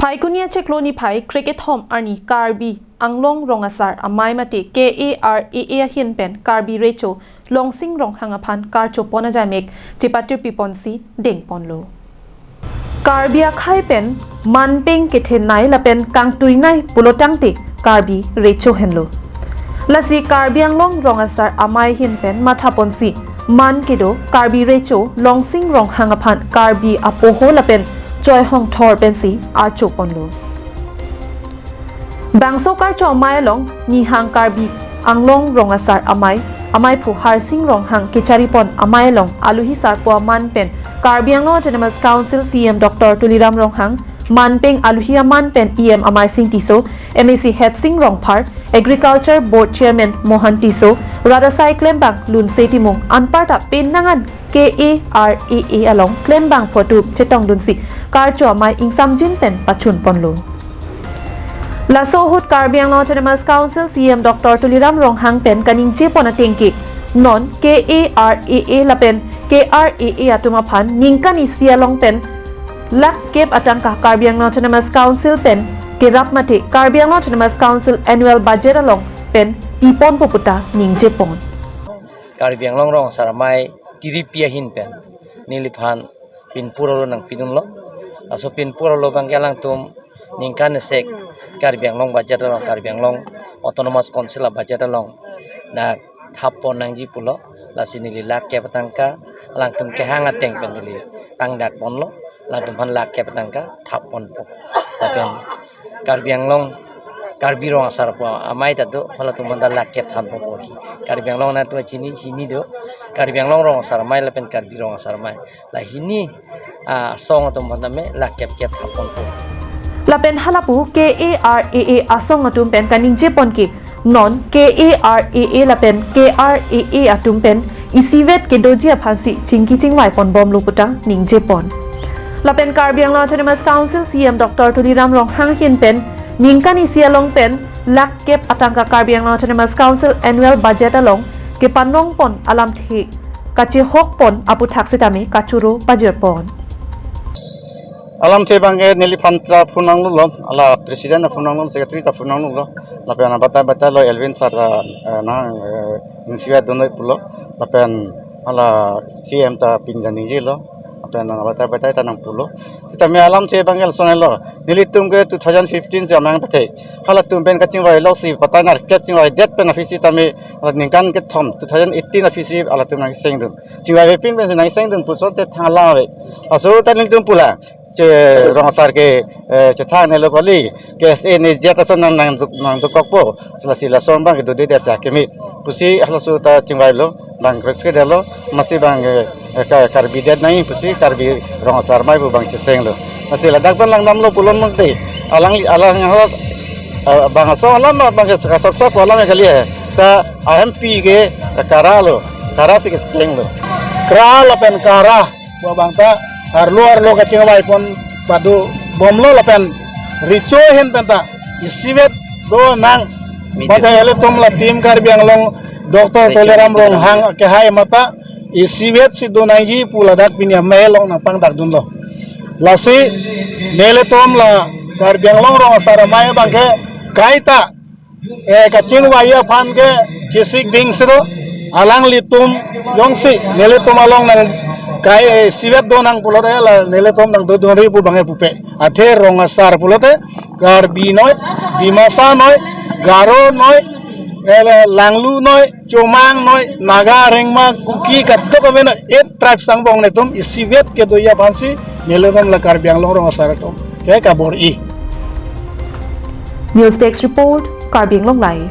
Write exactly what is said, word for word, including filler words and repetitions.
Phaikuni achiklo niphai krekethom arni Karbi Anglong Rong Asar Amei mate K A R A A ahin pen Karbi Recho Longsing Ronghang aphan karcho pon ajaimek chepatirpi ponsi dengponlo. Karbi akhei pen manpeng kethenei lapen kangtuinei pulotangte Karbi Recho henlo. Lasi Karbi Anglong Rong Asar Amei ahin pen matha ponsi man kedo Karbi Recho Longsing Ronghang aphan Karbi apoho lapen choihongthor pensi archo ponlo. Bangso karcho amei along nihang Karbi Anglong Rong Asar Amei, Ameiphu Harsing Ronghang kechari pon amei along aluhi sarpo aman pen Karbi Anglong Autonomous Council C E M Doctor Tuliram Ronghang, manpeng aluhi aman pen E M Amarsing Tisso, M A C Headsing Rongphar, Agriculture Board Chairman Mohan Tisso, rat asai klembang Lunse Timung, anparta penang an K A R A A along klembangpo atum chetongdunsi karcho amei ingsamjin pen pachun ponlo. Laso ahut Karbi Anglong Autonomous Council C E M Doctor Tuliram Ronghang pen kaningje pon ateng ke non K A R A A lapen K R A A atum aphan ningkan isi along pen lakh kep atangka Karbi Anglong Autonomous Council pen kerap mate Karbi Anglong Autonomous Council annual budget along pen piponpo puta ningje pon. Karbi Anglong Rong Asar Amei tiripi ahin pen neliphan pinpur arlo nangpidunlo. Laso pinpur arlo abangke alangtum ningkan esek Karbi Anglong budget along, Karbi Anglong Autonomous Council a budget along dak thap pon nangji pulo. Lasi neli lakh kep atangka alangtum kehang ateng pen neli pangdak ponlo. Alangtum aphan lakh kep atangka thap ponpo. Lapen Karbi Anglong, Karbi Rong Asar Amei ta do, halatum aphan ta lakh kep thanpo po hi. Karbi Anglong nat chini hini do, Karbi Anglong Rong Asar Amei lapen Karbi Rong Asar Amei. La hini, ah, asong atum aphan tame lakh kep kep thap ponpo. Lapen halapu K A R A A asong atum pen kaningje pon ke non K A R A A lapen K R A A atum pen isivet kedoji aphansi chingki chingvai ponbomlo puta ningje pon. Lapen Karbi Anglong Autonomous Council C E M Doctor Tuliram Ronghang ahin pen ningkan isi along pen lakh kep atangka Karbi Anglong Autonomous Council annual budget along kepanong pon alamthe kachehok pon aputhak sitame kachoro pajir pon. Alamthe abangke neliphan ta phone nanglo, hala president ta phone nanglo, secretary ta phone nanglo, lapen abatai batai lo Elwin sir ta, eh, nang, eh, insivet donoi pulo, lapen hala C M ta pin ta ningjelo, lapen abatai batai ta nangpulo. Sitame alamthe abangke lason lo, nelitum ke two thousand fifteen si amang pathek, halatum pen kachingvai loksi patai nerkep chingvaidet pen aphisi tame, hala ningkan kethom two thousand eighteen aphisi halatum nangchengdun. Chingvai pin pensi nangchengdun puson te thang alam ave. Laso ta nelitum pulo. Che Rong Asar ke, eh, chethang nelo kali, K S A ne jet ason nang, nang duk, nang dukokpo. Sila sila son abangke dodede asa kemi. Pusi halaso ta chingvailo, bang krekre delo, masi abang, eh, eh, ka-, Karbi det nai, pusi Karbi Rong Asar Amei pu abang chechenglo. Masi ladak pen langdamlo pulon mangte. Alang, alang hala, eh, bang asong alam, bang ke kasor sok alam kali ya. Ta M P ke, eh, kara lo, kara si kechenglo. Kra lapen kara, pu abang ta arlo arlo kachingvai pon pado bomlo lapen Recho ahin pen ta isivet do nang. Media. Mate ilitum la team Karbi Anglong Doctor Recho Tuliram Ronghang kehai mate isivet si do nangji pu ladak pini amei along nangpangdakdunlo. Lasi nelitum la Karbi Anglong Rong Asar Amei abangke kaita eh, kachingvai aphan ke chesik ding si do, alanglitum jongsi nelitum along nang kai, eh, isivet do nang pulote la nelitum nangdodunri pu abangke pupe. Athe Rong Asar pulote Karbi noi, Dimasa noi, Garo noi, eh, Langlu noi, Chomang noi, Naga, Rengma, Kuki, kadokave noi, eight tribes angbong nelitum isivet kedoji aphansi nelitum la Karbi Anglong Rong Asar atum ke kabor-i. News Desk Report, Karbi Anglong Live.